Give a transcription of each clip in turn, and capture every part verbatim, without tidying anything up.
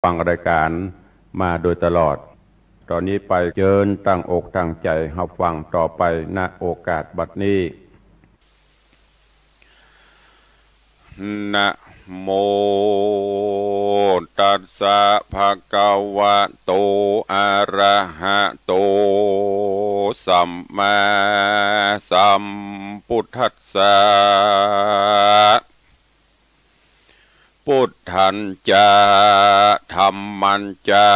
ฟังรายการมาโดยตลอด ต่อนี้ไปเจิญตั้งอกตั้งใจ๋ฮับฟังต่อไป ณ โอกาสบัดนี้ นะโมตัสสะ ภะคะวะโต อะระหะโต สัมมาสัมพุทธัสสะ พุทธัญจะ ธัมมัญจะ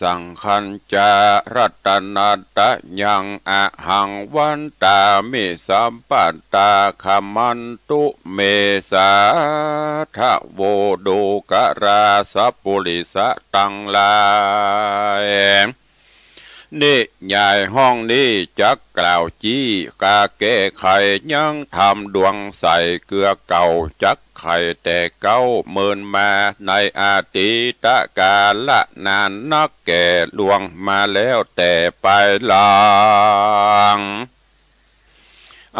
สังฆัญจะ รัตนะตะยัง อะหัง วันตามิ สัพพะทา ขะมันตุ เม สาธะโว ดูกะรา สัปปุริสะตังหลาย นิยายห้องนี้จักกล่าวจี้ กาแก้ไขยังธรรมดวงใสเกือเก่า จักไขแต่เก๊าเมินมาในอดีตกาละนานนัก แก่ล่วงมาแล้วแต่ปายหลัง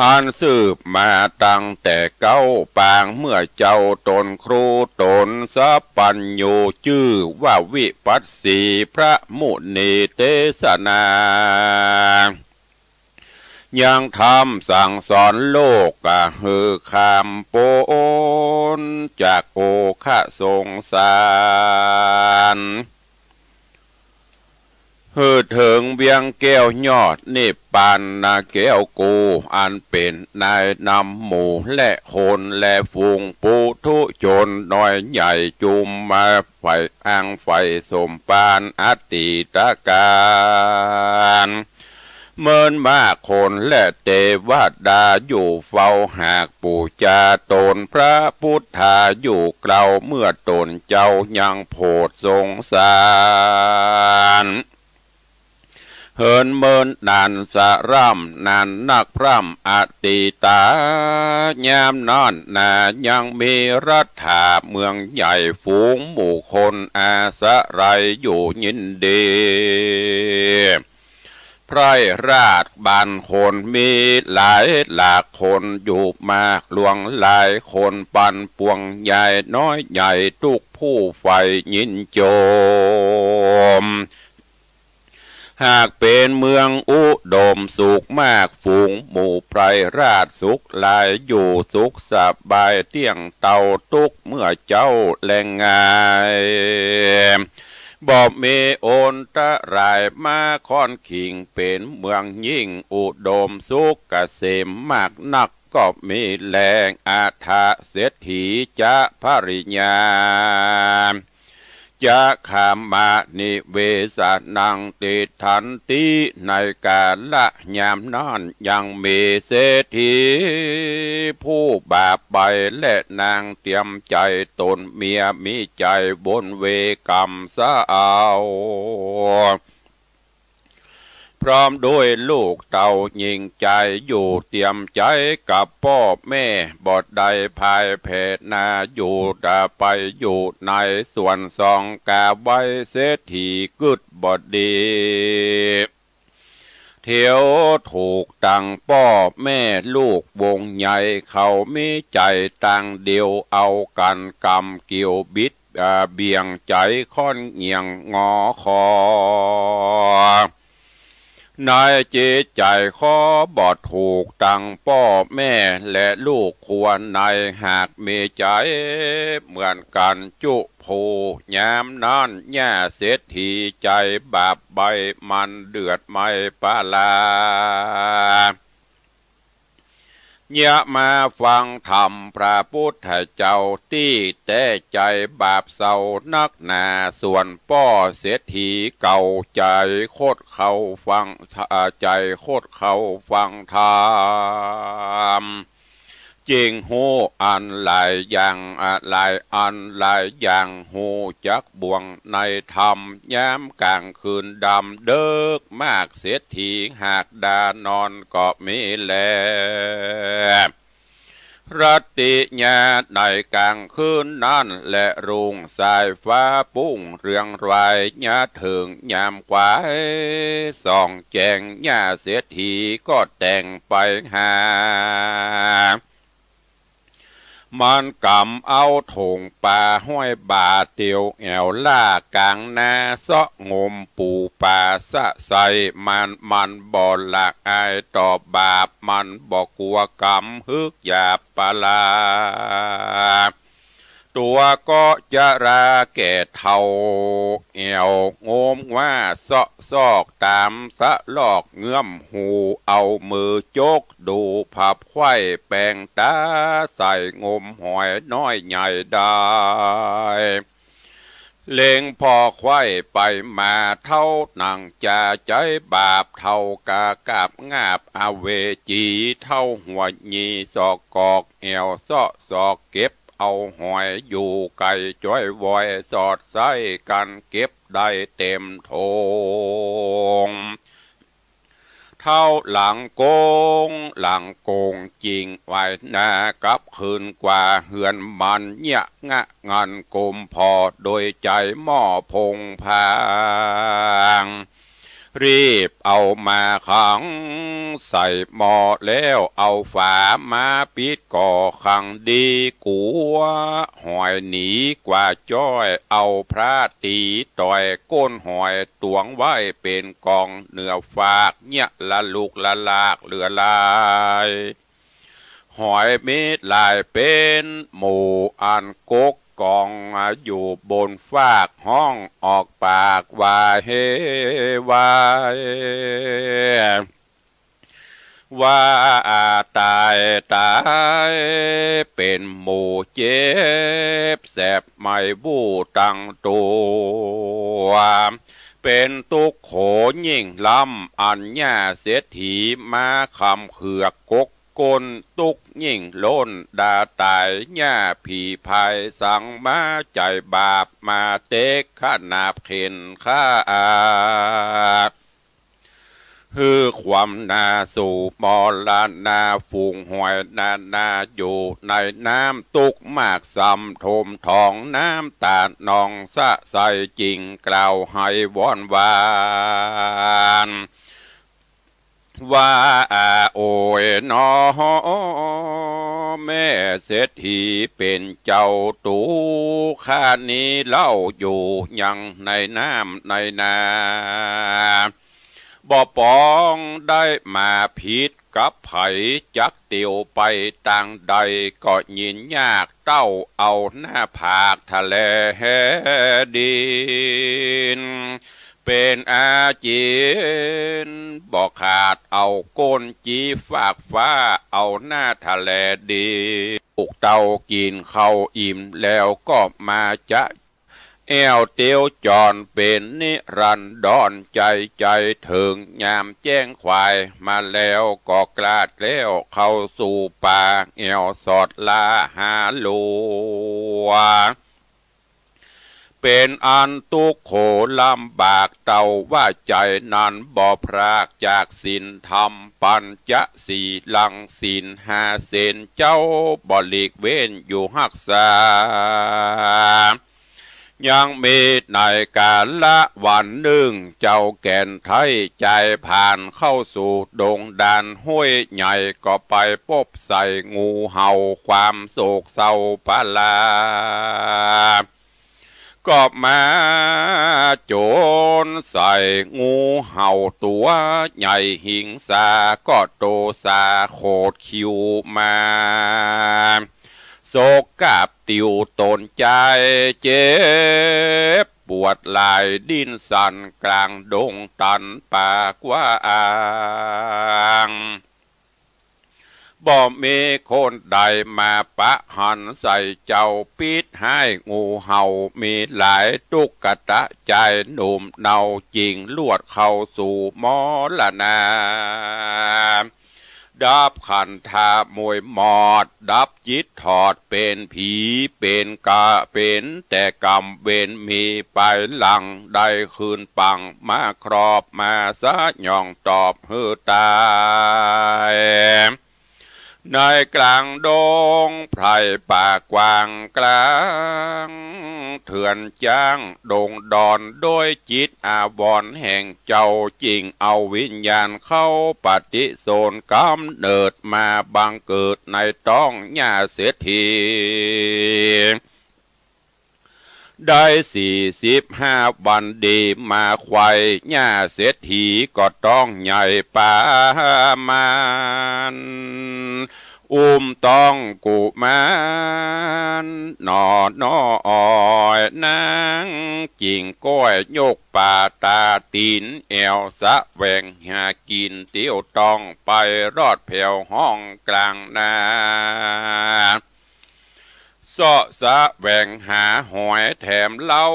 อันสืบมาตั้งแต่เก๊าปางเมื่อเจ้าตนครูตนสัพพัญญู จื้อว่าวิปัสสี พระมุนีเตสนา ยังธรรมสั่งสอนโลก กะหื้อข้ามป๊นจากโอฆะสงสาร หื้อเถิงเวียงแก้วยอดนิพพานนาแก้วกู อันเป๋นนายนำหมู่และคนและฝูงปุถุชนน้อยใหญ่ จุมมาใฝ่อังใฝ่สมภารอดีตกาล เมินมากคนและเตวดาอยู่เฝ้าหากปู๋จาต๋น พระพุทธาอยู่เกล้าเมื่อต๋นเจ้ายังโผดสงสาร เหินเมินนานสะร่ำนานนักพร่ำอดีตา ยามนั้นนายังมีรัฐาเมืองใหญ่ ฝูงหมู่คนอาศัยอยู่ยินดี ไพร่ราษฎร์บ้านคนมีหลายหลากคนอยู่มากหลวงหลายคน ปันปวงยายน้อยใหญ่ทุกผู้ใฝ่ยินจม หากเป๋นเมืองอุดมสุขมาก ฝูงหมู่ไพร่ราษฎร์สุขหลายอยู่สุขสบายเตี้ยงเต้าตุ๊กเมื่อเจ๊าแลงงาย บ่มีอันตรายมาค่อนขิง เป๋นเมืองยิ่งอุดมสุขเกษมมากนัก ก็มีแล อัฏฐเศรษฐีจะภริยา จะขามานิเวสะนังติฏฐันติ ในกาละยามนั้นยังมีเศรษฐีผู้บาปไป และนางเตรียมใจ๋ต๋นเมียมีใจ๋บุญเวกรรมสาว พร้อมด้วยลูกเต้าหญิงใจ๋อยู่เตรียมใจ๋กับป้อแม่ บ่ได้พ่ายแพ้นาอยู่ แต่ไปอยู่ในสวนสองกาไว้ เศรษฐีกึ๊ดบ่ดี เตียวถูกตังป้อแม่ลูกวงใหญ่ เขามีใจ๋ตังเดียว เอากั๋นกำเกี่ยวบิด อ่า เบี่ยงใจ๋ค่อนเหยี่ยงงอคอ ในจิตใจ๋ขอบ่ถูกตังป้อแม่และลูกควรใน หากมีใจ๋เหมือนกั๋นจุผู้ ยามนั้นหญ้าเศรษฐีใจ๋บาปใบ้มันเดือดไหม้ปาลา เยียะมาฟังธรรมพระพุทธเจ้าตี้แต๊ ใจ๋บาปเศร้านักหนา ส่วนป้อเศรษฐีเก่าใจ๋คดเข้าฟัง อ่า ใจ๋คดเข้าฟังธรรม จึงฮู้อันหลายอย่าง อ่า หลายอันหลายอย่าง ฮู้จักบ่วงในธรรม ยามก๋างคืนดำเดิ็กมาก เศรษฐีหากดานอนก็มีแล รัตติญาในก๋างคืนนั้น และรุ่งสายฟ้าปุ้งเรืองราย ยะเถิงยามขวายส่องแจ้ง หญ้าเศรษฐีก็แต่งไปหา มันก๋ำเอาถงป๋าห้อยบ่า เตียวแอ่วล้ากล๋างนา เซาะงมปู๋ป๋าสะใส มัน มันบ่ละอายต่อบาป มันบ่กั๋วก๋ำ ฮึกหยาบปะลา ตั๋วก็จะราแก่เฒ่า แอ่วงมว่าเซาะซอกต๋ามสะลอกเงื้อมหู เอามือจกดูผับไขว้แป๋งต๋าใส่ งมหอยน้อยใหญ่ได้ เล็งผ่อไขว้ไปมา เฒ่าหนังจ๋าใจ๊บาป เฒ่ากะกาบงาบอเวจี เฒ่าหัวหยีสอกกอก แอ่วเซาะซอกเก็บเอาหอย อยู่ไก๋จ้อยวอย สอดไส้กั๋นเก็บได้เต๋มถง เฒ่าหลังโก๋ง หลังโก๋งจิ่งไหว้นา กลับคืนกว่าเฮือนมัน เยียะงะงันกมผ่อ โดยใจ๋หม้อพงพาง รีบเอามาขังใส่หม้อ แล้วเอาฝามาปิดก่อขังดี กั๋วหอยหนีกว่าจ้อย เอาพระตี๋ต่อยก้นหอย ตวงไว้เป๋นก๋องเหนือฟาก เยียะละลุกละลากเหลือหลาย หอยมีหลายเป๋นหมู่ อันกกก๋องอยู่บนฟาก ฮ้องออกปากว่า เฮ วาย ว่าต๋าย ต๋าย เป๋นหมู่เจ็บแสบไหม้บู้ตังตั๋ว เป๋นตุ๊กข์โขยิ่งล้ำ อันหญ้าเศรษฐีมาขำเขือกกกก้น ตุ๊กข์ยิ่งล้นดาต๋าย หญ้าผีพายสังมาใจ๋บาป มาเต๊กขนาบเข็นฆ่า หื้อความนาสู่มรณา ฝูงหอยนานาอยู่ในน้ำ ตุ๊กข์มากส่ำท่วมท้อง น้ำต๋าหนองสะใสจิ่งกล่าวไห้วอนวาน ว่า โอยหนอ แม่เศรษฐีเป๋นเจ้า ตั๋วข้านี้เล่าอยู่ยังในน้ำในนา บ่ป๋องได้มาผิดกับใผ จักเตียวไปตางใด ก็ยินยากเต้าเอาหน้าผากทะแลดิน เป๋นอาจิณ บ่ขาดเอาก้นจี๊ฟากฟ้า เอาหน้าทะแลดิน ถูกเต้ากิ๋นข้าวอิ่มแล้วก็มาจะ แอ่วเตียวจรเป๋นนิรันดร ใจ๋ใจ๋เถิงยามแจ้งขวายมาแล้ว ก็กลาดแล้วเข้าสู่ป่า แอ่วสอดลาหาหลัว เป๋นอันตุ๊กข์โขลำบาก เต้าว่าใจ๋นั้นบ่พรากจากศีลธรรม ปัญจสีลังศีลห้าเศน เจ้าบ่หลีกเว้นอยู่ฮักษา ยังมีในกาละวันนึ่ง เจ้าแก่นไท้จายผ่านเข้าสู่ดงดานห้วยใหญ่ ก็ไปปบใส่งูเห่าความโศกเศร้าปะลา ก็มาโจ๋นใส่งูเห่าตั๋วใหญ่หิงสา ก็โตสาโขดคิ้วมา โศกกาบติวตนจาย เจ็บปวดหลายดิ้นสั่น ก๋างดงตันป่ากว้าง บ่มีคนใดมาปะหันใส่เจ้า ปิดฮ้ายงูเห่ามีหลาย ตุ๊กข์กะตะจายหนุ่มเนาจิ่งลวดเข้าสู่มรณา ดับขันธาหมวยหมอด ดับจิตถอดเป๋นผี เป๋นกะเป๋นแต่กรรมเวรมีไปหลัง ได้คืนปังมาครอบมาสะหย่องตอบหื้อตาย ในกลางดงไพรป่ากว้าง กลางเถื่อนจ๊างดงดอน โดยจิตอาวรณ์แห่งเจ้า จึงเอาวิญญาณเข้าปฏิสนธิ์ กำเนิดมาบังเกิดในต๊องย่าเศรษฐี ได้สี่สิบห้าวัน ดีมาใคว่ ย่าเศรษฐีก็ต๊องใหญ่ประมาณ อุ้มต๊องกุมารหน่อน้อย นางจึงก้อยยกป่าต๋าตี๋น แอ่วแสวงหากิ๋น เตียวต๊องไปรอดแผวห้องกลางนา เซาะแสวงหาหอยแถมเหล้า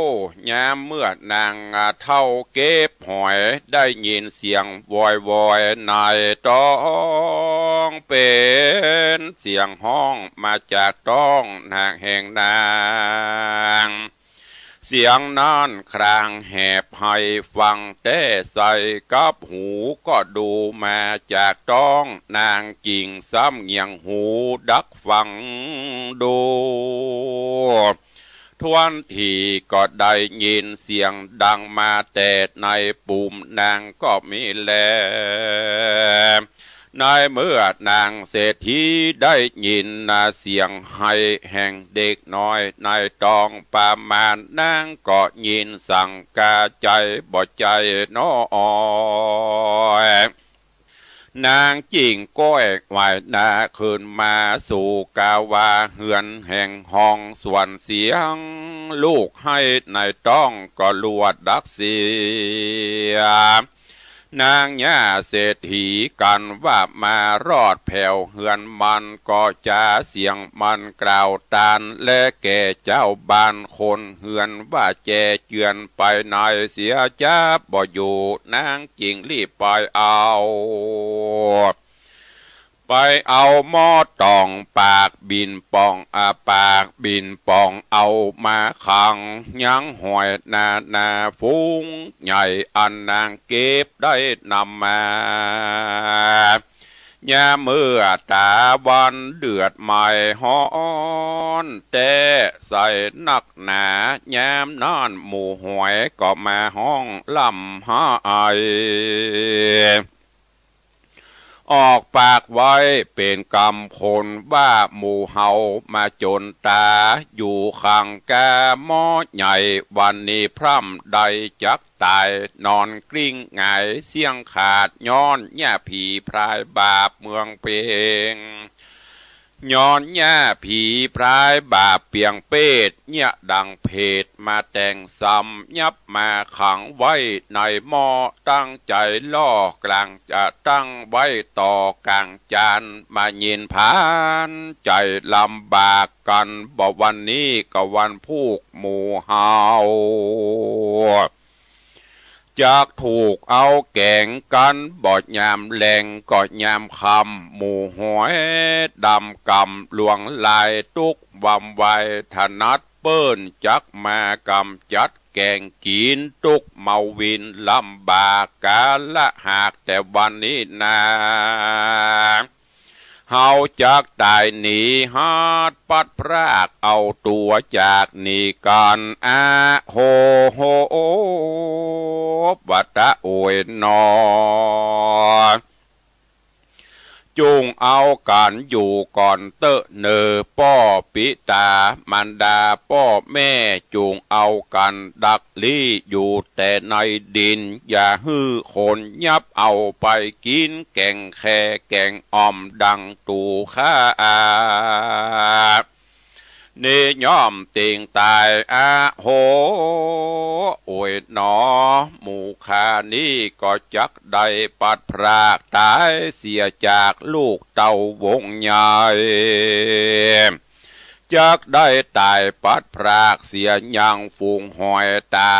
ยามเมื่อนางเฒ่าเก็บหอย ได้ยินเสียงวอยวอยในต๊อง เป๋นเสียงฮ้องมาจากต๊องนางแห่งนาง เสียงนั้นคลางแหบไห้ฟังแต๊ใสกับหู ก็ดูมาจากต๊องนาง จึงสำเงียงหูดักฟังดู ถ้วนทีก็ได้ยินเสียงดังมาแต่ในปูมนางก็มีแล ในเมื่อนางเศรษฐีได้ยินเสียงไห้แห่งเด็กน้อยในต๊องประมาณ นางก็ยินสังกาใจ๋บ่ใจ้น้อย นางจึงก้อยไหว้หน้าขึ้นมาสู่กาวาเฮือนแห่งห้อง สวนเสียงลูกไห้ในต๊องก็ลัวดักเสีย นางย่าเศรษฐีกั๋นว่ามารอดแผวเฮือนมัน ก็จ๋าเสียงมันกล่าวตาน และแก่เจ้าบ้านคนเฮือนว่า แจเจือนไปในเสียจ๊าบ่อยู่ นางจึงรีบไปเอา ไปเอาหม้อตองปากบิ่นป่อง อ่า ปากบิ่นป่องเอามาขัง ยังหอยนานาฝูงใหญ่ อันนางเก็บได้นำมา ยามเมื่อต๋าวันเดือดไหม้ฮ้อนแต๊ใสนักหนา ยามนั้นหมู่หอยก็มาฮ้องร่ำไห้ ออกปากไว้เป๋นกำคนว่า หมู่เฮามาจ๋นต๋า อยู่ข้างก้าหม้อใหญ่ วันนี้พร่ำได้จักต๋าย นอนกลิ้งหงายเสี้ยงขาด ย้อนหญ้าผีพรายบาปเมืองเปง ย้อนหญ้าผีพรายบาปเปียงเปต เยียะดังเพตมาแต่งซ้ำ ยับมาขังไว้ในหม้อ ตั้งใจ๋ล่อกลางจะตั้งไว้ต่อกลางจาน มายินผานใจ๋ลำบากกั๋น บ่วันนี้ก็วันพูกหมู่เฮา จักถูกเอาแก๋งกั๋น บ่ยามแลงก็ยามค่ำ หมู่หอยดำกำลวงลาย ตุ๊กวำไวถนัดเปิ้น จักมากำจัดแก๋งกิ๋น ตุ๊กเมาวินลำบากกาละ หากแต่วันนี้นา เฮาจักต๋ายหนี ฮัดปัดพรากเอาตั๋วจากหนีกั๋น อะโห โห วะตะโอยหนอ จุ่งเอากั๋นอยู่ก่อนเต๊อะเน่อ ป้อปิต๋ามารดาป้อแม่ จุ่งเอากั๋นดักลี้อยู่แต่ในดิน อย่าหื้อคนยับเอาไปกิ๋น แก๋งแค่แก๋งอ่อมดังตั๋วข้า นี้ย่อมเต็งต๋าย อะโห โอยหนอ หมู่ข้านี้ก็จักได้ปัดพรากต๋ายเสียจากลูกเต้าวงใหญ่ จักได้ต๋ายปัดพรากเสียยังฝูงหอยต๋า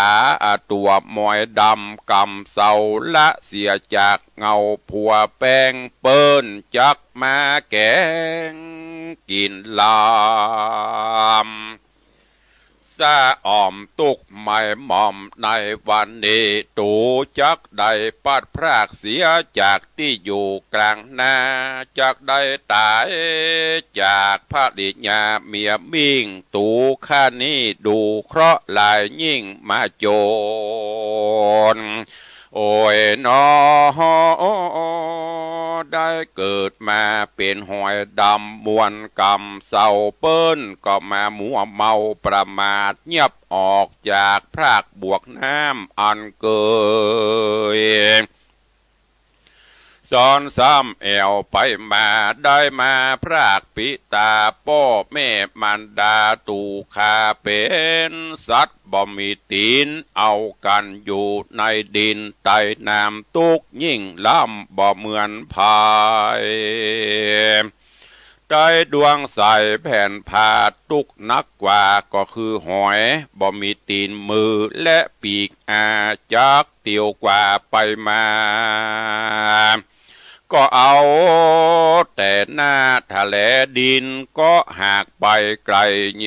ตั๋วมอยดำกำเซาละ เสียจากเงาผัวแป้งเปิ้น จักมาแก๋งกิ๋นลำ สะอ่อมตุ๊กข์ไหม้หมองในวันนี้ ตูจักได้ปัดพรากเสียจากตี้อยู่กลางนา จักได้ต๋ายจากภริยาเมียมิ่ง ตูข้านี้ดูเคราะห์หลายยิ่งมาจน โอยหนอ ได้เกิดมาเป๋นหอยดำมวลกรรมเศร้า เปิ้นก็มามัวเมาประมาท เยียบออกจากพรากบวกน้ำอันเกย สอนซ้ำแอ่วไปมา ได้มาพรากปิตาป้อแม่มารดา ตูข้าเป๋นสัตว์บ่มีตี๋น เอากั๋นอยู่ในดินใต้น้ำ ตุ๊กข์ยิ่งล้ำบ่เหมือนใผ ใต้ดวงใสแผ่นผ้า ตุ๊กข์นักกว่าก็คือหอย บ่มีตี๋นมือและปีกอา จักเตียวกว่าไปมา ก็เอาแต่หน้าทะแหลดิน ก็หากไปไก๋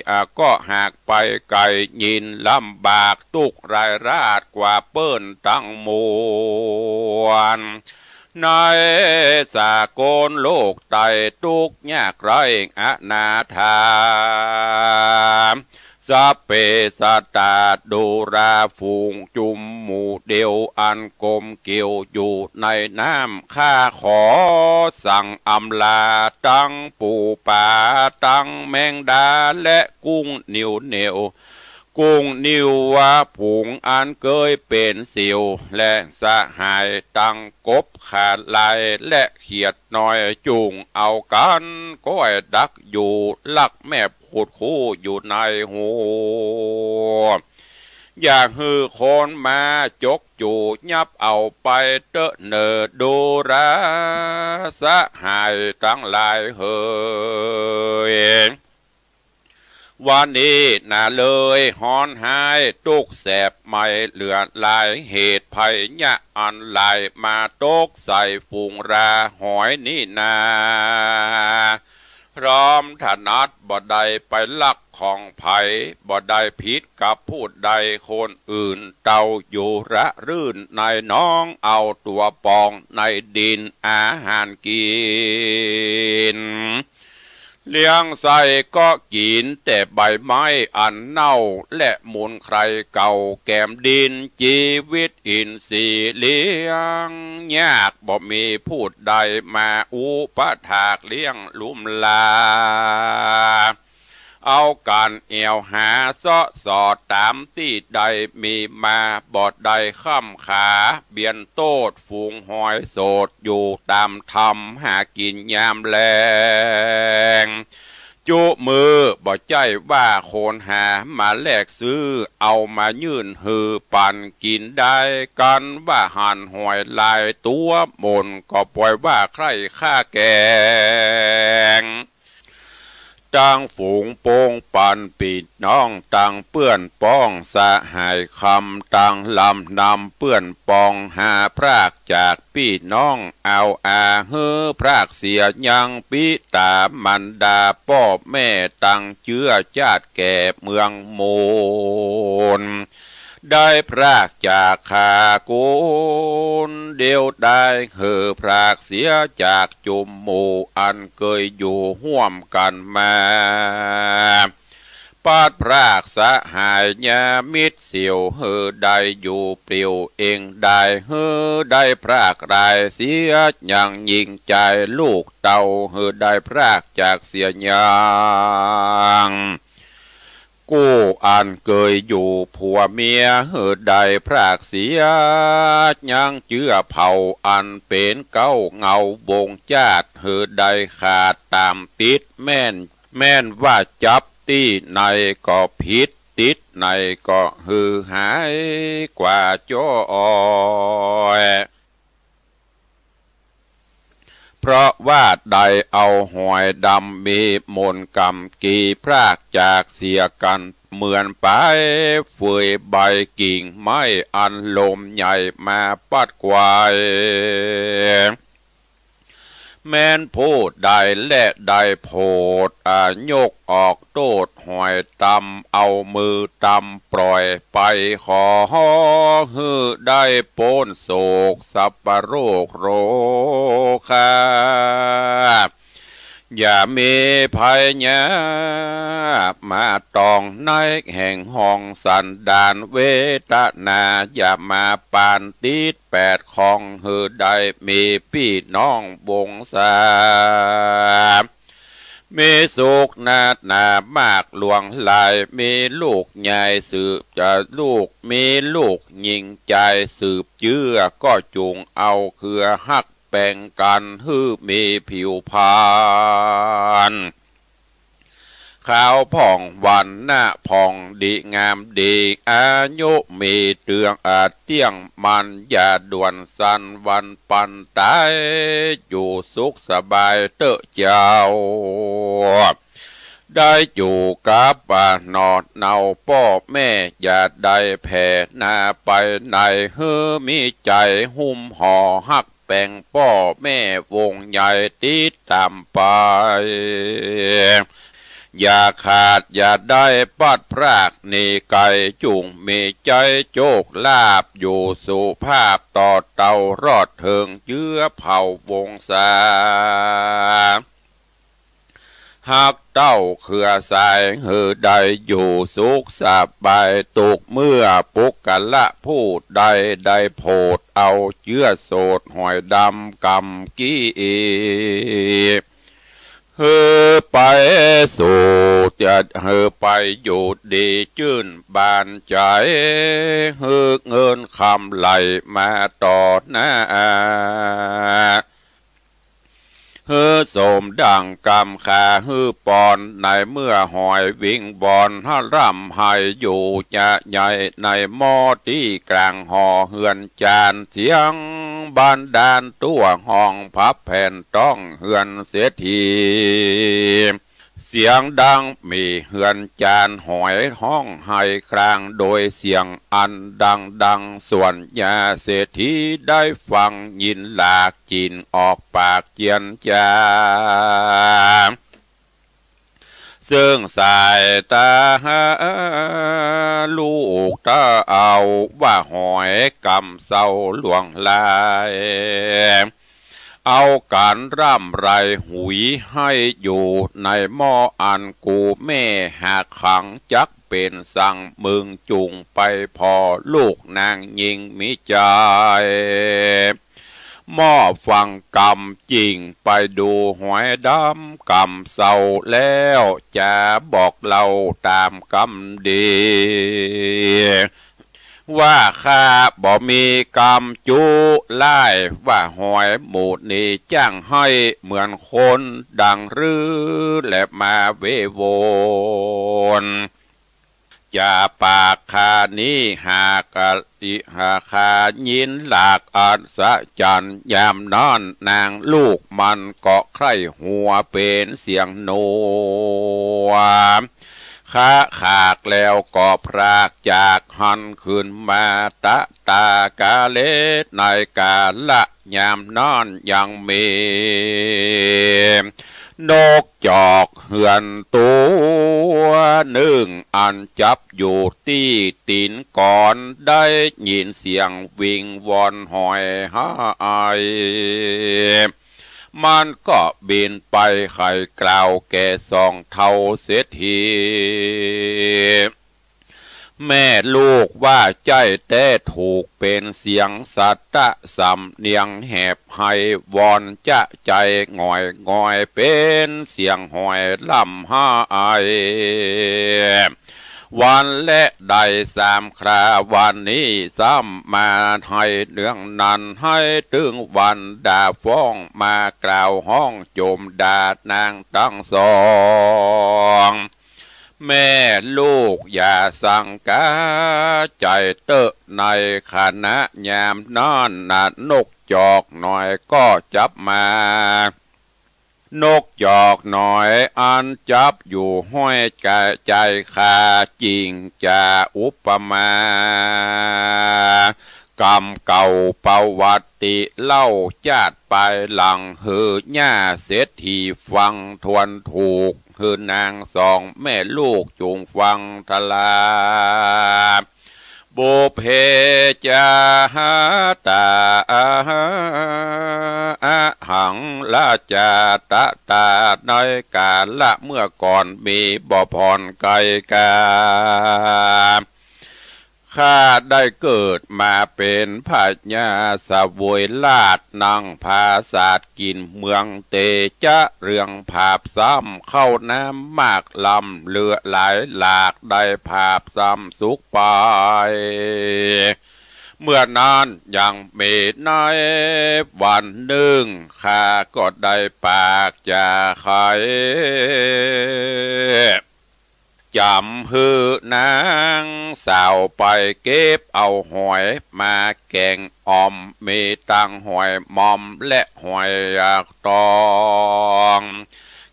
อ่า ก็หากไปไก๋ยิ่งลำบาก ตุ๊กข์ร้ายราดกว่าเปิ้นตังมวล ในสากลโลกใต้ ตุ๊กข์ยากไร้อนาถา สัพเพสัตตา ดูราฝูงจุมหมู่เดียว อันกลมเกลียวอยู่ในน้ำ ข้าขอสั่งอำลา ตังปู๋ป๋า ตังแมงดา และกุ้งนิวเหนียว กุ้งนิวว่าฝูงอันเกยเป๋นเสี่ยว และสหายตังกบขาลาย และเขียดน้อย จุ่งเอากั๋นก้อยดักอยู่ ลักแมบขุดคูอยู่ในฮู อย่าหื้อคนมาจกจู๋ ยับเอาไปเต๊อะเน่อ ดูราสหายตังหลายเหย วันนี้นาเลยฮ้อนฮ้าย ตุ๊กข์แสบไหม้เหลือหลาย เหตุภัยยะอันหลาย มาตกใส่ฝูงราหอยนี้นา พร้อมถนัด บ่ได้ไปลักของใผ บ่ได้ผิดกับผู้ใดคนอื่น เต้าอยู่ระรื่นในหนอง เอาตั๋วปองในดินอาหารกิ๋น เลี้ยงไส้ก็กิ๋นแต่ใบไม้อันเน่า และมูลไคลเก่าแกมดิน จีวิตอินทรีย์เลี้ยงยาก บ่มีผู้ใดมาอุปถากเลี้ยงลุมลา เอาก๋านแอ่วหาเซาะสอดต๋ามตี้ได้มีมา บ่ได้ค่ำขา เบียนโต้ษฝูงหอยโสด อยู่ต๋ามถ้ำหากิ๋นยามแลง จุมือ บ่ใจ้ว่าคนหามาแลกซื้อ เอามายื่นหื้อปั๋นกิ๋นได้ กันว่าหันหอยหลายตั๋วหม่น ก็ป่อยว่าใคร่ฆ่าแก๋ง ตังฝูงปงปันปี้น้อง ตังเปื้อนป้องสหายคำ ตังลำนำเปื้อนปอง หาพรากจากปี้น้อง เอาอาหื้อพรากเสียยัง ปิต๋ามารดาป้อแม่ ตังเจื้อจาติแก่เมืองมูล ได้พรากจากข้ากุนเดียว ได้หื้อพรากเสียจากจุมหมู่ อันเกยอยู่ฮ่วมกั๋นมา ปัดพรากสหายญามิตรเสี่ยว หื้อได้อยู่เปลี่ยวเอง ได้หื้อได้พรากหลายเสียยัง ยิ่งใจลูกเต้า หื้อได้พรากจากเสียยัง กู้อันเกยอยู่ผัวเมีย หื้อได้พรากเสียยัง เจื้อเผ่าอันเป๋นเก๊าเหง้าวงจาติ หื้อได้ขาดต๋ามติด แม่น แม่นว่าจับตี้ไหนก็ผิด ติดไหนก็หื้อหายกว่าจ้อย เพราะว่าได้เอาหอยดำมีมนต์กำกีพรากจากเสียกั๋น เหมือนปายเฟยใบกิ่งไม้อันลมใหญ่มาปัดไกว แม้นผู้ใดแลได้โผด อ่า ยกออกโต้ษหอยตำ เอามือตำปล่อยไป ขอหื้อได้ป๊นโศกสัพพะโรคโรคา อย่ามีภัยยามาต้องในแห่งห้องสันดานเวทนา อย่ามาปานติดแปดของ หื้อได้มีปี้น้องวงศา มีสุขนาดหนามากหลวงหลาย มีลูกใหญ่สืบจะลูก มีลูกหญิงจายสืบเจื้อ ก็จุ่งเอาเครือฮักแป่งกั๋น หื้อมีผิวพรรณ ขาวผ่องวรรณะผ่องดีงามดี อายุมีเตื้องอาจเตี้ยงมัน อย่าด่วนสั้นวันปันต๋าย อยู่สุขสบายเต๊อะเจ้า ได้อยู่กับป้าหนอดเนาป้อแม่ อย่าได้แผ่หน้าไปไหน หื้อมีใจ๋หุ้มห่อฮัก แป่งป้อแม่วงใหญ่ติดต๋ามไป อย่าขาดอย่าได้ปัดพรากหนีไก๋ จุ่งมีใจ๊โจคลาภอยู่สุภาพต่อเต้ารอดเถิงเจื้อเผ่าวงศา ฮักเต้าเครือสาย หื้อได้อยู่สุขสบาย ตุ๊กเมื่อปุคคละผู้ใดได้โผดเอาเจื้อโสดหอยดำกำกี้ หื้อไปสู่จะ หื้อไปอยู่ดีจื้นบานใจ๋ หื้อเงินคำไหลมาต่อหน้า หื้อสมดังกำขาหื้อปอน ในเมื่อหอยวิงวอน หาร่ำไห้อยู่จะใหญ่ ในหม้อตี้กลางห่อเฮือนจาน เสียงบันดาลตั๋วห้องพับแผ่นต้องเฮือนเศรษฐี เสียงดังมีเฮือนจานหอยฮ้องไห้คราง โดยเสียงอันดังๆ ส่วนญาเศรษฐีได้ฟังยินหลาก จิ่นออกปากเจียนจา เซิ่งสายต๋าหาลูกต๋าเอา ว่าหอยกำเซ้าหลวงหลาย เอาก๋านร่ำไรหุยให้อยู่ ในหม้ออันกูแม่หักขัง จักเป๋นสัง มึงจุ่งไปผ่อลูกนางญิงมีใจ๋ หม้อฟังกำจิ่งไปดูหอยดำกำเซ้าแล้ว จะบอกเล่าต๋ามกำดี ว่าข้าบ่มีกำจุร้าย ว่าหอยหมู่นี้จ้างไห้เหมือนคนดังรือ และมาเววอน จะปากข้านี้หากอิหาคายินหลากอัศจรรย์ ยามนั้นนางลูกมันก็ใคร่หัวเป๋นเสียงหนว คะขากแล้วก็พรากจากหั้นคืนมา ตะตากาเล ในกาละยามนั้นยังมี นกจอกเฮือนตั๋วนึ่งอันจับอยู่ตี้ตี๋นกอน ได้ยินเสียงวิงวอนหอยไห้ มันก็บินไปไขกล่าวแก่สองเฒ่าเศรษฐี แม่ลูกว่าใจ้แต๊ถูกเป๋นเสียงสัตตะสำเนียงแหบไห้วอนจะใจ๋หงอยงอย เป๋นเสียงหอยร่ำไห้ วันและได้สามครา วันนี้ซ้ำมาไห้เนืองนั้น ไห้ตึงวันด่าฟ้องมากล่าวฮ้องโจมด่านางตังสอง แม่ลูกอย่าสังกาใจ๋เต๊อะ ในขณะยามนั้นน่ะ นกจอกน้อยก็จับมา นกจอกน้อยอันจับอยู่ห้อยกะใจ๋ขาจิ่งจะอุปมา กำเก่าประวัติเล่าจาติปายหลัง หื้อย่าเศรษฐีฟังทวนถูก หื้อนางสองแม่ลูกจุ่งฟังทรา ปุพเพจาตา อหัง ราชาตตา ในกาละเมื่อก่อนมีบ่ผ่อนไกลกา ข้าได้เกิดมาเป๋นพญาเสวยราชย์ นั่งผาสาทกิ๋นเมืองเตจะ เรื่องผาบซ้ำเข้าน้ำมากล้ำ เหลือหลายหลาก ได้ผาบซ้ำสุขไป เมื่อนั้นยังมีในวันนึ่ง ข้าก็ได้ปากจาใค่ จ๋ำหื้อนางสาวไปเก็บเอาหอยมาแก๋งอ่อม มีตังหอยมอมและหอยหยากตอง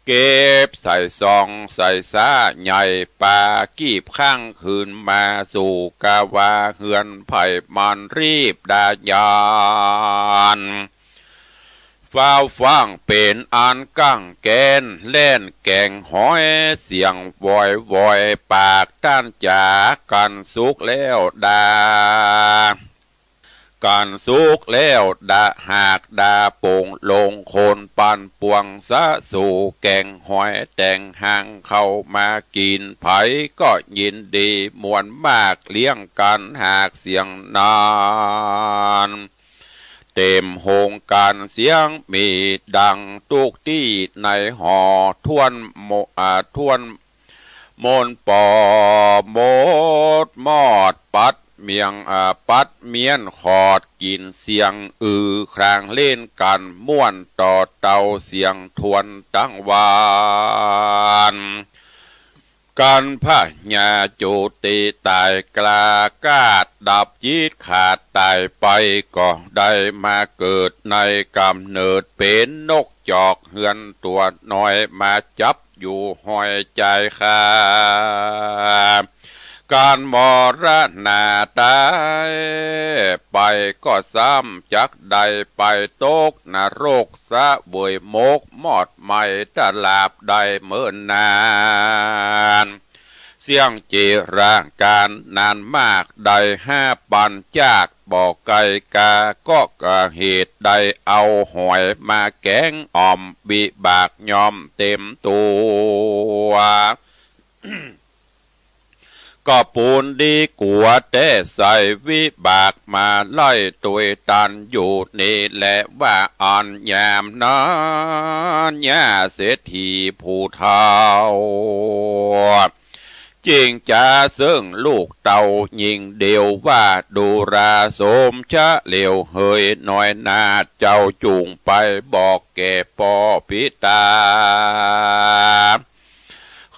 เก็บใส่ซองใส่ซ้าใหญ่ ปากีบข้างคืนมาสู่กาวาเฮือนไผ่ มันรีบดายาน ฟ้าวฟ้างเป๋นอันกั้งแก๊น แล่นแก๋งหอยเสียงวอยวอย ปากต้านจ๋า กั๋นสุกแล้วดา กั๋นสุกแล้วดา หากดาโป่งลงโคน ปั่นป่วงสะสู่แก๋งหอย แต๋งหางเข้ามากิ๋น ใผก็ยินดีม่วนมาก เลี้ยงกั๋นหากเสียงนั้น เต็มโฮงก๋านเสียงมีดัง ตุ๊กตี้ในหอถ้วนโม อ่า ถ้วนโมนปอ หมดมอดปัดเมียง อ่า ปัดเมี้ยนขอดกิ๋น เสียงอือครางเล่นกั๋น ม่วนต่อเตาเสียงทวนตังวาน กั๋นพญาจุติต๋ายกล้ากาด ดับจิตขาดต๋ายไป ก็ได้มาเกิดในก๋ำเนิดเป๋นนกจอกเฮือนตั๋วน้อย มาจับอยู่ห้อยจายข้า กั๋นมรณาต๋ายไปก็ซ้ำจักได้ไปตกนรก เสวยหมกมอดไหม้ตราบได้เมินนาน เสี้ยงเจรากาลนานมาก ได้ห้าปันจากบ่ไกลกา ก็กะเหตุได้เอาหอยมาแก๋งอ่อม วิบากย่อมเต็มตั๋ว ก็ปูนดีกั๋วแต๊ใส่ วิบากมาไล่ตวยตันอยู่นี้แล ว่าอันยามนั้น ย่าเศรษฐีผู้เฒ่า จึงจาเซิ่งลูกเต้าญิงเดียวว่า ดูราสมเฉลียวเหย น้อยหน้าเจ้าจุ่งไปบอกแก่ป้อปิต๋า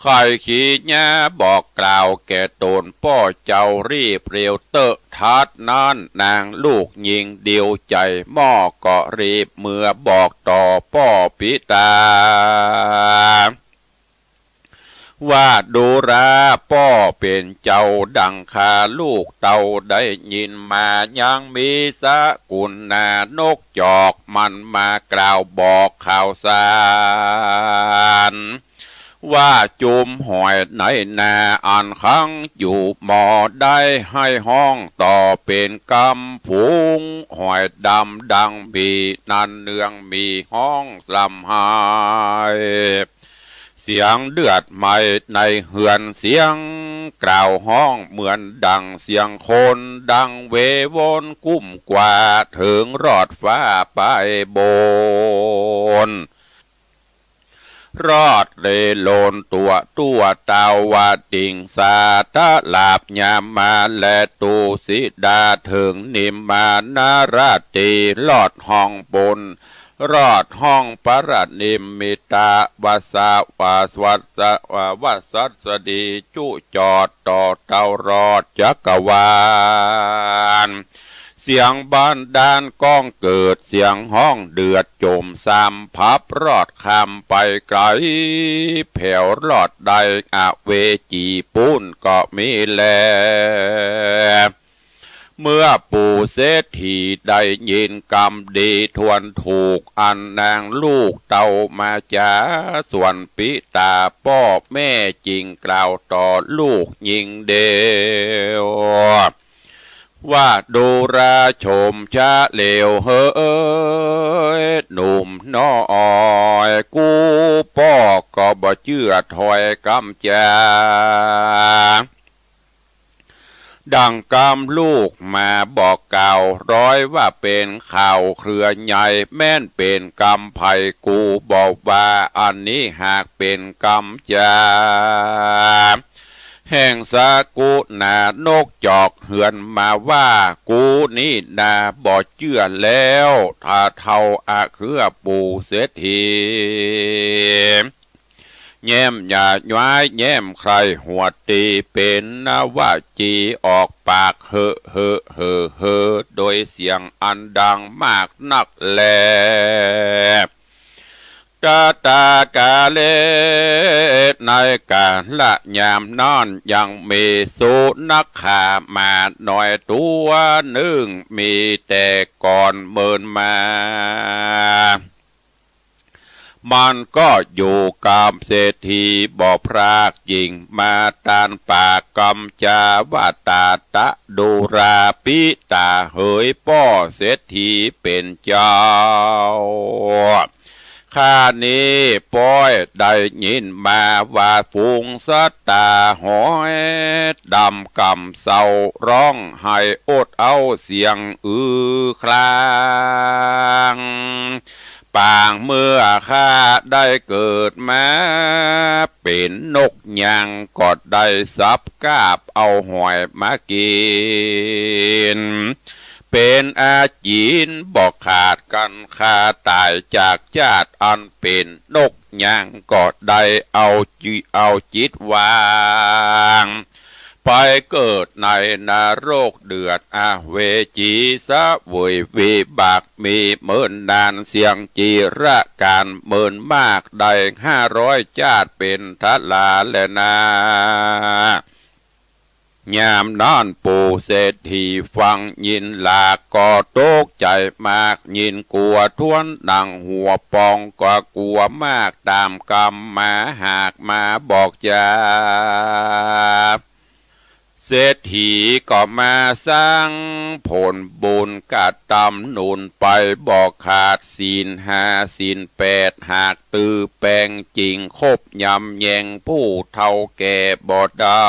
ใค่ขี้หย้าบอกกล่าวแก่ต๋นป้อเจ้ารีบเร็วเต๊อะ ทัดนั้นนางลูกญิงเดียวใจ๋หม้อ ก็รีบเมือบอกต่อป้อปิต๋า ว่าดูราป้อเป๋นเจ้าดังข้าลูกเต้าได้ยินมา ยังมีสกุลนานกจอกมันมากล่าวบอกข่าวสาร ว่าจุมหอยในนาอันขังอยู่หม้อได้ให้ฮ้องต่อเป๋นกำฝูง หอยดำดังหมีนั้นเนืองหมีฮ้องสร่ำไห้ เสียงเดือดไหม้ในเฮือน เสียงกล่าวฮ้องเหมือนดังเสียงคน ดังเววนกุ้มกว่า เถิงรอดฟ้าไปบน รอดเลโลนตั๋วตั้วตาวติงสา ตะหลาบยามาและตูสิดา เถิงนิมมานราตรี รอดฮ้องบน รอดฮ้องปรนิมมิตะ วัสสะ วัสสะ วัสสะ วัสสดี จุจอดต่อเต้ารอดจักรวาล เสียงบานดาลก้องเกิด เสียงฮ้องเดือดจมสามพับ รอดข้ามไปไกล แผวรอดได้อเวจีปู้นก็มีแล เมื่อปู่เศรษฐีได้ยินกำดีทวนถูกอันนางลูกเต้ามาจ๋า ส่วนปิตาป้อแม่จึงกล่าวต่อลูกญิงเดียว ว่าดูราชมชะเลวเหย หนุ่มน้อย กูป้อก็บ่เจื้อถ้อยกำจ๋า ดังกำลูกมาบอกกล่าว ร้อยว่าเป๋นข่าวเครือใหญ่ แม้นเป๋นกำใผกูบ่ว่า อันนี้หากเป๋นกำจ๋า แห่งสกุณานกจอกเฮือนมาว่า กูนี่นาบ่เจื้อแล้ว ถ้าเฒ่าอะเคือปู่เศรษฐี แย้มหย่าย้ายแย้มใคร่หัวตี เป๋นนวจีออกปากเหอะเหอะเหอะเหอะ โดยเสียงอันดังมากนักแล ตะตากาเล ในกาละยามนั้นยังมีสุนัขขาหมาน้อยตั๋วนึ่ง มีแต่ก่อนเมินมา มันก็อยู่กับเศรษฐีบ่พราก จึงมาตานปากกำจ๋าว่า ตาตะดูราปิตาเหยป้อเศรษฐีเป๋นเจ้า ข้านี้ป้อยได้ยินมาว่า ฝูงสัตว์ต๋าหอยดำกำเศร้า ฮ้องไห้อดเอาเสียงอื้อคราง ปางเมื่อข้าได้เกิดมา เป๋นนกยางก็ได้สับกาบเอาหอยมากิ๋น เป๋นอาจีนบ่ขาดกั๋น ข้าต๋ายจากจาติอันเป๋นนกยางก็ได้เอาจิ เอาจิตวาง ไปเกิดในนรกเดือดอเวจี เสวยวิบากมีเมินนาน เสี้ยงจีรกาลเมินมาก ได้ห้าร้อยจาติเป๋นทราแลนา ยามนั้นปู่เศรษฐีฟังยินหลากก็ตกใจ๋มาก ยินกั๋วถ้วนหนังหัวปอง ก็กั๋วมากต๋ามกำมาหากมาบอกจ๋า เศรษฐีก็มาสร้างผลบุญกระตำหนุนไปบ่ขาด ศีลห้าศีลแปดหากตื้อแป๋ง จึงคบยำแยงผู้เฒ่าแก่บ่ได้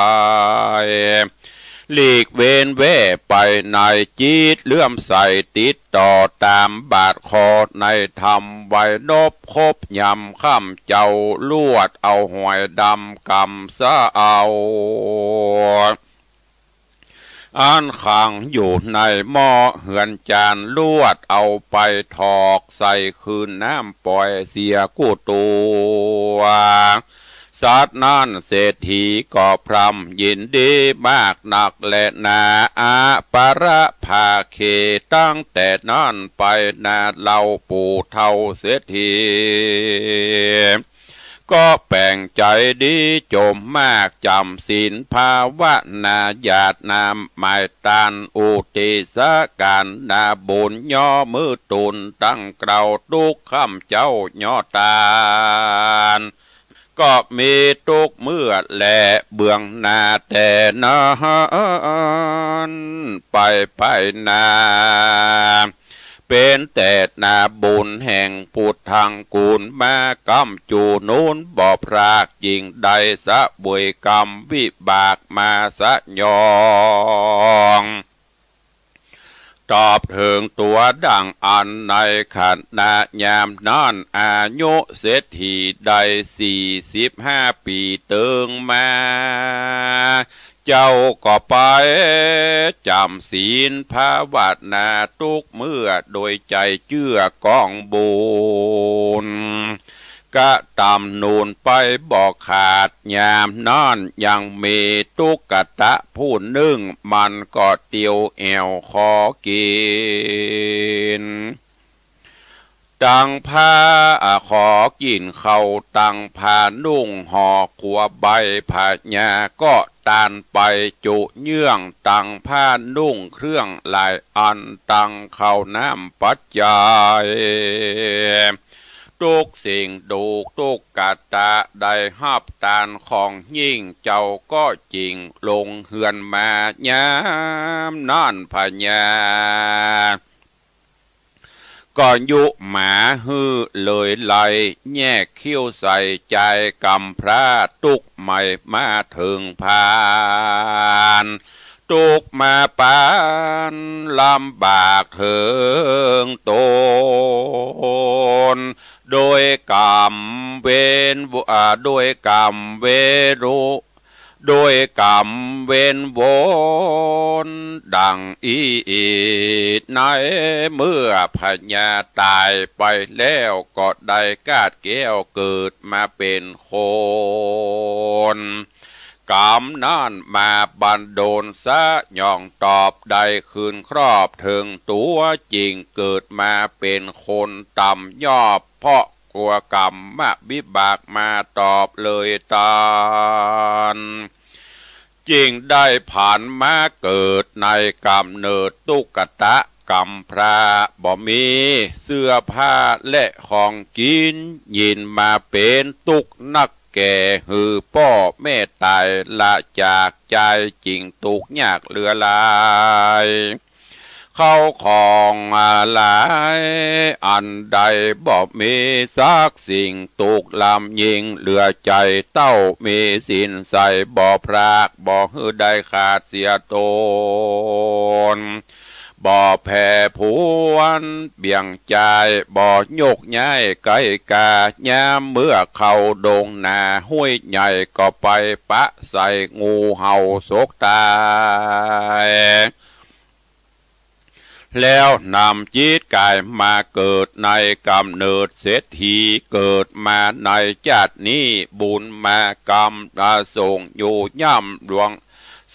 หลีกเว้นแว่ไปในจิตเลื่อมใส ติดต่อต๋ามบาทข้อในธรรม ไหวนบคบยำค่ำเจ้า ลวดเอาหอยดำกำเศร้า อันขังอยู่ในหม้อเฮือนจาน ลวดเอาไปถอกใส่คืนน้ำป่อยเสียกู้ตั๋ว สัตว์นั้นเศรษฐีก็พร่ำยินดีมากนักแลนา อปะระภาเค ตั้งแต่นั้นไปนาเล่าปู่เฒ่าเศรษฐี ก็แป๋งใจ๋ดีจมมาก จ๋ำศีลภาวนา หยาดน้ำหมายตาน อุทิศการนาบุญ ย่อมือตูนตั้งเกล้า ทุกค่ำเจ้าย่อตาน ก็มีทุกเมื่อแล เบื้องหน้าแต่นั้นไปไปนา เป๋นแต่นาบุญแห่งพุทธังกูล มาก้ำจู๋หนุนบ่พราก จึงได้เสวยกรรมวิบากมาสยอง ตอบเถิงตั๋วดั่งอั้น ในขณะยามนั้นอายุเศรษฐีได้สี่สิบห้าปี๋เติงมา เจ้าก็ไปจ๋ำศีลภาวนาทุกเมื่อ โดยใจ๋เจื้อกองบุญ กระตำหนุนไปบ่ขาด ยามนั้นยังมีตุ๊กตะผู้นึ่ง มันก็เตียวแอ่วขอกิ๋น ตังผ้า ขอกิ๋นข้าว ตังผ้านุ่งห่อขัวใบ พญาก็ตานไปจุเยื่อง ตังผ้านุ่งเครื่องหลายอัน ตังข้าวน้ำปัจจัย ตุ๊กสิ่ง ดูกตุ๊กตะ ได้ฮับตานของยิ่ง เจ้าก็จึงลงเฮือนมา ยามนั้นพญา ก็ยุหมาหื้อเลยไล่ แยกคิ้วใส่จายก๋ำพร้า ตุ๊กใหม่มาเถิงพาน ตุ๊กมาปานลำบากเถิงต๋น โดยก๋ำเวน อ่า โดยก๋ำเวรุ โดยก๋ำเวนวนดังอี้ ในเมื่อพญาต๋ายไปแล้ว ก็ได้กาดแก้วเกิดมาเป๋นคน ก๋ำนั้นมาบันดลสยองตอบ ได้คืนครอบเถิงตั๋ว จึงเกิดมาเป๋นคนต่ำยอบ เพราะกั๋วกรรมวิบากมาตอบเลยตาน จึงได้ผันมาเกิดในก๋ำเนิดตุ๊กตะก๋ำพร้า บ่มีเสื้อผ้าและของกิ๋น ยินมาเป๋นตุ๊กนักแก่ หื้อป้อแม่ต๋ายละจากจาย จึงตุ๊กยากเหลือหลาย เข้าของหลายอันใดบ่มีสักสิ่ง ตุ๊กลำยิ่งเหลือใจ๋ เต้ามีศีลใสบ่พราก บ่หื้อได้ขาดเสียต๋น บ่แผ่ผวนเบี่ยงจาย บ่ยกย้ายไกลกา ยามเมื่อเข้าดงนาห้วยใหญ่ ก็ไปปะใส่งูเห่าสกต๋าย แล้วนำจิตก๋ายมาเกิดในก๋ำเนิดเศรษฐี เกิดมาในจาตินี้บุญมากรรม อ่า ส่งอยู่ย่ำหลวง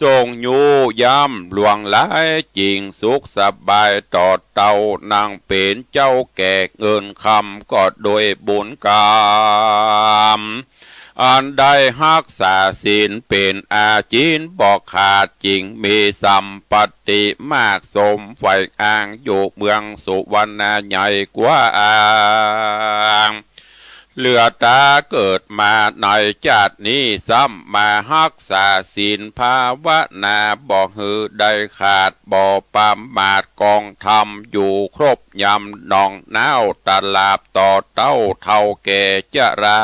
ส่งอยู่ย่ำหลวงหลาย จึงสุขสบายต่อเต้า นั่งเป๋นเจ้าแก่เงินคำ ก็โดยบุญกรรม อันได้ฮักษาศีลเป๋นอาจินบ่ขาด จึงมีสัมปัตติมากสมใฝ่อ้าง อยู่เมืองสุวรรณาใหญ่กว้าง เหลือต๋าเกิดมาในจาตินี้ ซ้ำมาฮักษาศีลภาวนา บ่หื้อได้ขาด บ่ประมาทกองธรรม อยู่ครบยามหนองน้าวตลาด ต่อเต้าเฒ่าแก่จรา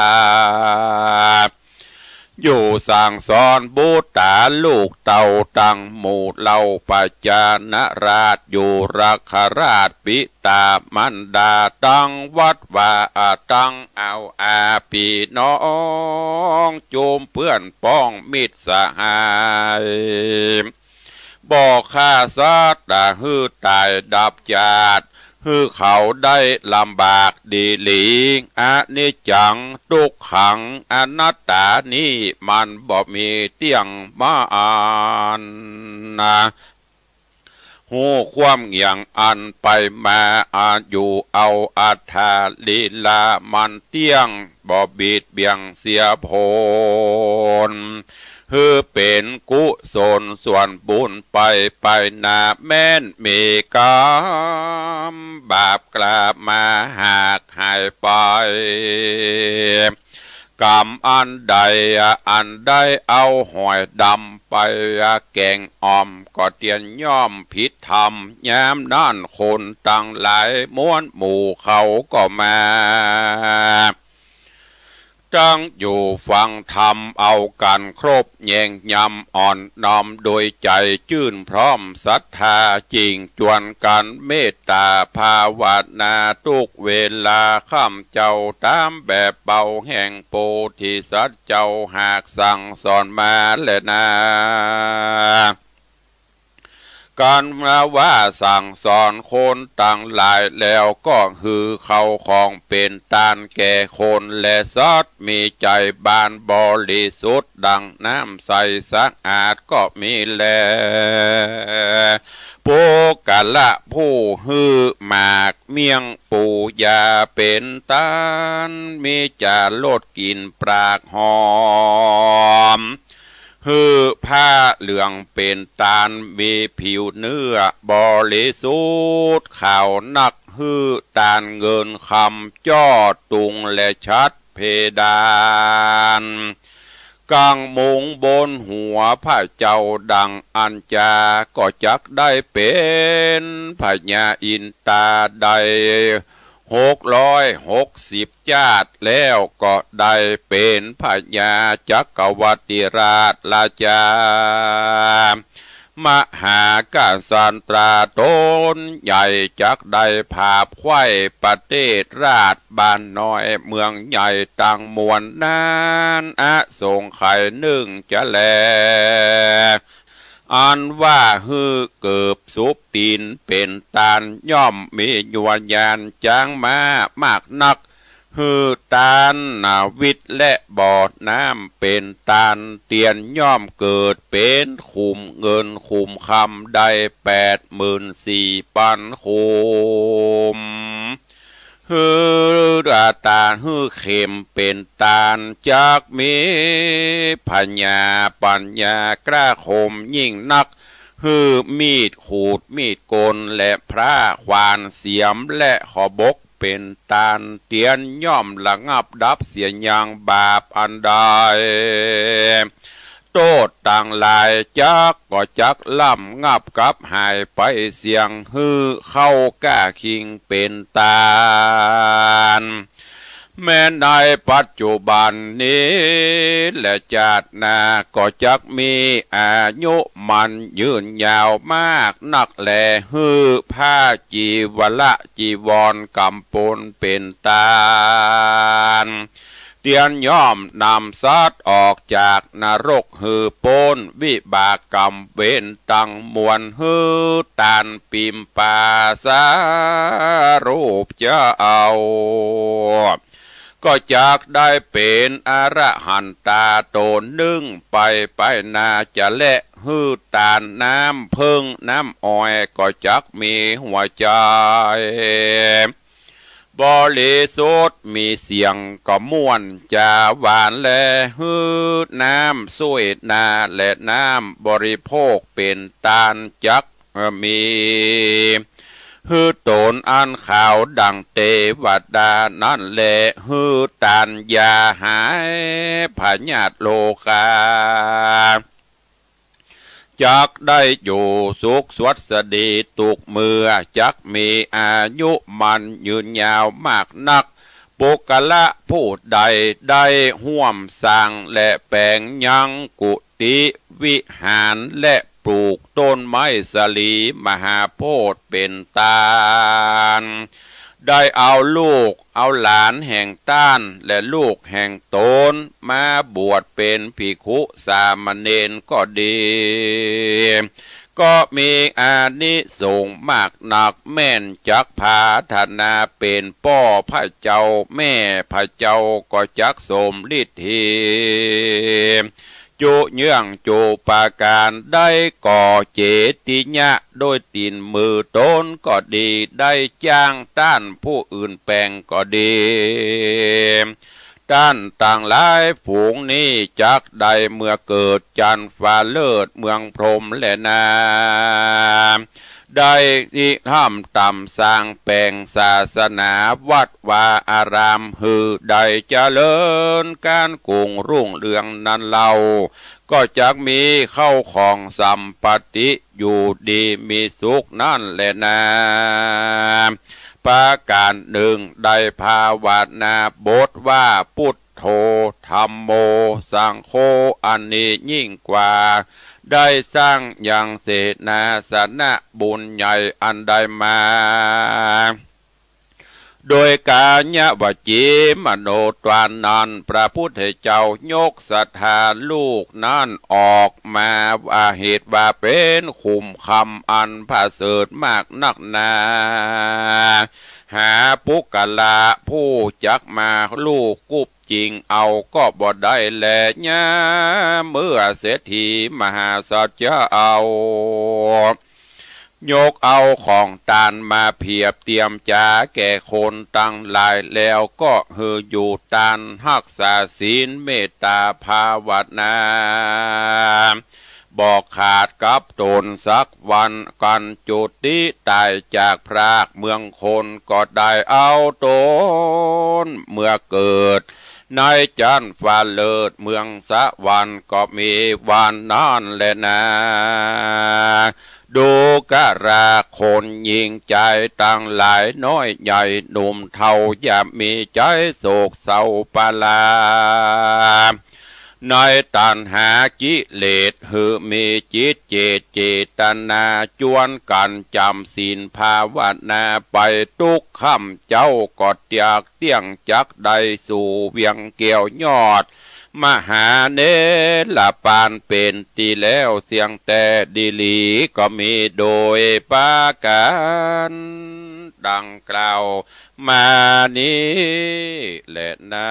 อยู่สั่งสอนบุตราลูกเต้าตังหมู่เหล่า ประชานาราชอยู่รักขราช ปิตามารดาตังวัดวา อาตังเอาอาปี้น้อง จุมเปื้อนป้องมิตรสหาย บ่ฆ่าสัตว์หื้อต๋ายดับจาติ หื้อเขาได้ลำบากดีหลี อนิจจัง ทุกขัง อนัตตา นี้มันบ่มีเตี้ยง บ่อั้นนา ฮู้ความอย่างอันไปมา อายุเอาอัตถาลีลามันเตี้ยง บ่บิดเบี่ยงเสียผล หื้อเป๋นกุศลส่วนบุญไป ไปหน้าแม้นมีกรรมบาปกล้ามาหากหายไป กรรมอันใดอันได้เอาหอยดำไปแก๋งอ่อม ก็เตียนย่อมผิดธรรม ยามนั้นคนตังหลายมวลหมู่เขาก็มา ตังอยู่ฟังธรรมเอากั๋นครบแยงยำ อ่อนน้อมโดยใจ๋จื้นพร้อมศรัทธา จึ่งจวนกั๋นเมตต๋าภาวนา ทุกเวลาค่ำเจ้า ต๋ามแบบเบาแห่งโพธิสัตว์เจ้า หากสั่งสอนมาแลนา กั๋นว่าสั่งสอนคนตังหลายแล้ว ก็หื้อเข้าของเป๋นตานแก่คนและสัตว์ มีใจ๋บานบริสุทธิ์ดั่งน้ำใสสะอาดก็มีแล ปุคคละผู้หื้อหมากเมี่ยงปูยาเป๋นตาน มีจ๋ารสกลิ่นปากหอม หื้อผ้าเหลืองเป๋นตาน มีผิวเนื้อบริสุทธิ์ขาวนัก หื้อตานเงินคำจ้อตุงและฉัตรเพดาน กางมุงบนหัวพระเจ้าดังอั้นจา ก็จักได้เป๋นพญาอินตาได้หกร้อยหกสิบจ๊าด แล้วก็ได้เป๋นพญาจักรวรรดิราชราชา มหากษัตราต๋นใหญ่ จักได้ผาบไขว้ประเทศราชบ้านน้อยเมืองใหญ่ตังมวลนั้น อสงไขยนึ่งจะแล อันว่าหื้อเกิบสุบตี๋นเป๋นตาน ย่อมมียัวญาณจ๊างม้ามากนัก หื้อตานนาวิทย์และบ่อน้ำเป๋นตาน เตียนย่อมเกิดเป๋นขุมเงินขุมคำได้แปดหมื่นสี่ปันขุม หื้อตานหื้อเข็มเป๋นตาน จักมีผญาปัญญากล้าคมยิ่งนัก หื้อมีดขูดมีดโกนและพร้าขวานเสียมและขบกเป๋นตาน เตียนย่อมระงับดับเสียยังบาปอันใด โต้ษตังหลายจักก็จักระงับกับหายไปเสี้ยง หื้อเข้าก้าคิงเป๋นตาน แม้ในปัจจุบันนี้และจ๊าดหน้าก็จักมีอายุมั่นยืนยาวมากนักแล หื้อผ้าจีวระจีวรกำปนเป๋นตาน เตียนย่อมนำสัตว์ออกจากนรกหื้อป๊นวิบากกรรมเวรตังมวล หื้อตานปิมปาสารูปเจ้า ก็จักได้เป๋นอรหันตาต๋นนึ่งไปไปหน้าจะแล หื้อตานน้ำเผิ้งน้ำอ้อยก็จักมีหัวใจ๋ บริสุทธิ์มีเสียงก็ม่วนจ๋าหวานแล หื้อน้ำส้วยนาและน้ำบริโภคเป๋นตานจักมี หื้อต๋นอันขาวดั่งเตวดานั้นแล หื้อตานยาหายพยาธิโรคา จักได้อยู่สุขสวัสดีตุ๊กเมื่อ จักมีอายุมั่นยืนยาวมากนัก ปุคคละผู้ใดได้ฮ่วมสร้างและแป๋งยังกุฏิวิหารและปลูกต้นไม้สาลีมหาโพธิ์เป๋นตาน ได้เอาลูกเอาหลานแห่งต้านและลูกแห่งต๋นมาบวชเป๋นภิกขุสามเณรก็ดี ก็มีอานิสงส์มากนัก แม่นจักผาถนาเป๋นป้อพระเจ้าแม่พระเจ้าก็จักสมฤทธี จุเยื่องจุปาการ ได้ก่อเจติยะโดยตี๋นมือต๋นก็ดี ได้จ้างต้านผู้อื่นแป๋งก็ดี ต้านตังหลายฝูงนี้จักได้เมื่อเกิดจันทร์ฟ้าเลิศเมืองพรหมแลนา ได้ริเริ่มต๋ำสร้างแป๋งศาสนาวัดวาอารามหื้อได้เจริญก้านกุ่งรุ่งเรืองนั้นเล่า ก็จักมีเข้าของสัมปัตติอยู่ดีมีสุขนั้นแลนา ประก๋านนึ่งได้ภาวนาบทว่า ปุทโธ ธัมโม สังโฆ อันนี้ยิ่งกว่า ได้สร้างยังเสนาสนะบุญใหญ่อันใดมา โดยก๋ายวจีมโนทวารนั้น พระพุทธเจ้ายกศรัทธาลูกนั้นออกมาว่าเหตุว่าเป๋นขุมคำอันประเสริฐมากนักหนา หาปุคคละผู้จักมาลูบกุบจิ่งเอาก็บ่ได้แล ยามเมื่อเศรษฐีมหาสัตว์เจ้า ยกเอาของตานมาเผียบเตียมจ๋าแก่คนตังหลาย แล้วก็หื้ออยู่ตานฮักษาศีลเมตต๋าภาวนา บ่ขาดกับต๋นสักวัน กันจุติต๋ายจากพรากเมืองคน ก็ได้เอาต๋นเมื่อเกิด ในจั๊นฟ้าเลิศเมืองสวรรค์ ก็มีวันนั้นแลนา ดูกราคนหญิงจายตังหลาย น้อยใหญ่หนุ่มเฒ่า อย่ามีใจ๋โศกเศร้าปลา ในตัณหากิเลส หื้อมีจิตเจตเจตนา จวนกั๋นจ๋ำศีลภาวนาไป ตุ๊กค่ำเจ๊าก็เตียกเตี้ยง จักได้สู่เวียงแก้วยอด มหาเนรปาน เป๋นตี้แล้วเสี้ยงแต๊ดีหลี ก็มีโดยประก๋านดังกล่าวมานี้แลนา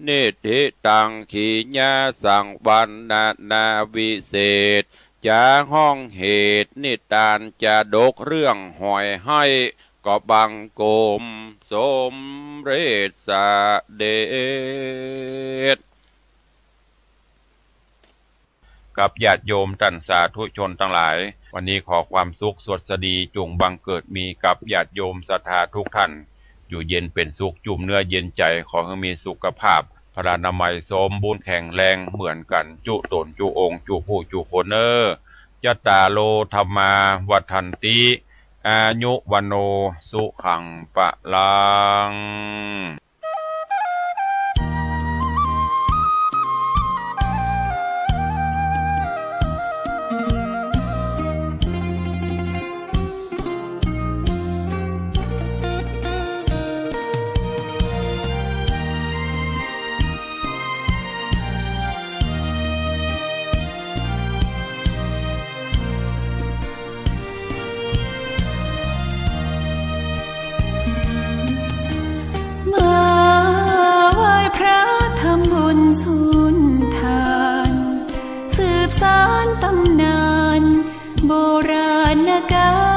นิทธิตัง ขีณาสังวรณนาวิเศษ จะฮ้องเหตุนิตานจาดกเรื่องหอยไฮ้ ก็บังคมสมเร็จเสด็จ กับญาติโยมต้านสาธุชนตังหลาย วันนี้ขอความสุขสวัสดีจุ่งบังเกิดมีกับญาติโยมศรัทธาทุกท่าน อยู่เย็นเป๋นสุข จุ่มเนื้อเย็นใจ๋ ขอหื้อมีสุขภาพพลานามัยสมบูรณ์แข็งแรงเหมือนกั๋นจุ๊ต๋นจุ๊องค์จุ๊ผู้จุ๊คนเน่อ จัตตาโร ธัมมา วัฑฒันติ อายุ วัณโณ สุขัง พลัง มาไหว้พระทำบุญสุนทาน สืบสานตำนานโบราณกาล